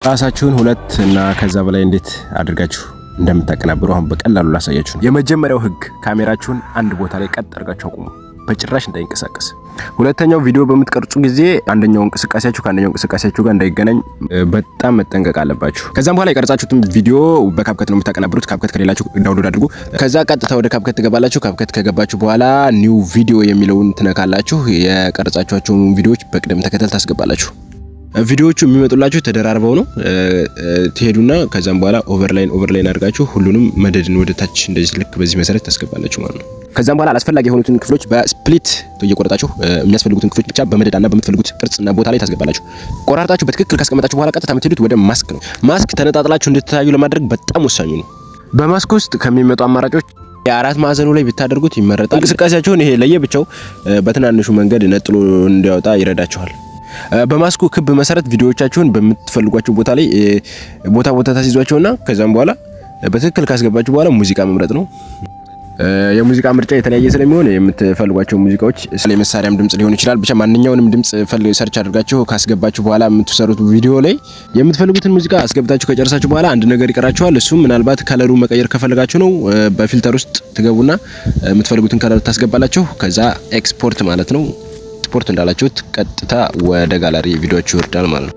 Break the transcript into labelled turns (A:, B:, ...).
A: ራሳችሁን ሁለት እና ከዛ በላይ እንዴት አድርጋችሁ እንደምታቀናብሩ አሁን በቀላሉ ላሳያችሁ ነው። የመጀመሪያው ህግ ካሜራችሁን አንድ ቦታ ላይ ቀጥ አድርጋችሁ አቁሙ፣ በጭራሽ እንዳይንቀሳቀስ። ሁለተኛው ቪዲዮ በምትቀርጹ ጊዜ አንደኛው እንቅስቃሴያችሁ ከአንደኛው እንቅስቃሴያችሁ ጋር እንዳይገናኝ በጣም መጠንቀቅ አለባችሁ። ከዛም በኋላ የቀረጻችሁትን ቪዲዮ በ CapCut ነው የምታቀናብሩት። CapCut ከሌላችሁ download አድርጉ። ከዛ ቀጥታ ወደ CapCut ትገባላችሁ። CapCut ከገባችሁ በኋላ new video የሚለውን ትነካላችሁ። የቀረጻችኋቸውን ቪዲዮዎች በቅደም ተከተል ታስገባላችሁ። ቪዲዮዎቹ የሚመጡላችሁ ተደራርበው ነው። ትሄዱና ከዛም በኋላ overline overline አድርጋችሁ ሁሉንም መደድን ወደ ታች እንደዚህ ልክ በዚህ መሰረት ታስገባላችሁ ማለት ነው። ከዛም በኋላ አላስፈላጊ የሆኑትን ክፍሎች በ split እየቆረጣችሁ የሚያስፈልጉትን ክፍሎች ብቻ በመደዳና በምትፈልጉት ቅርጽና ቦታ ላይ ታስገባላችሁ። ቆራርጣችሁ በትክክል ካስቀመጣችሁ በኋላ ቀጥታ የምትሄዱት ወደ ማስክ ነው። ማስክ ተነጣጥላችሁ እንድትታዩ ለማድረግ በጣም ወሳኙ ነው። በማስክ ውስጥ ከሚመጡ አማራጮች የአራት ማዕዘኑ ላይ ብታደርጉት ይመረጣል። እንቅስቃሴያችሁን ይሄ ለየብቻው በትናንሹ መንገድ ነጥሎ እንዲያወጣ ይረዳችኋል። በማስኩ ክብ መሰረት ቪዲዮዎቻችሁን በምትፈልጓቸው ቦታ ላይ ቦታ ቦታ ታስይዟቸውና ከዛም በኋላ በትክክል ካስገባችሁ በኋላ ሙዚቃ መምረጥ ነው። የሙዚቃ ምርጫ የተለያየ ስለሚሆን የምትፈልጓቸው ሙዚቃዎች ስለ መሳሪያም ድምጽ ሊሆን ይችላል። ብቻ ማንኛውንም ድምጽ search አድርጋችሁ ካስገባችሁ በኋላ የምትሰሩት ቪዲዮ ላይ የምትፈልጉትን ሙዚቃ አስገብታችሁ ከጨረሳችሁ በኋላ አንድ ነገር ይቀራችኋል። እሱም ምናልባት color ኡ መቀየር ከፈለጋችሁ ነው። በ filter ውስጥ ትገቡና የምትፈልጉትን color ታስገባላችሁ። ከዛ ኤክስፖርት ማለት ነው። ኤክስፖርት እንዳላችሁት ቀጥታ ወደ ጋላሪ ቪዲዮአችሁ ይወርዳል ማለት ነው።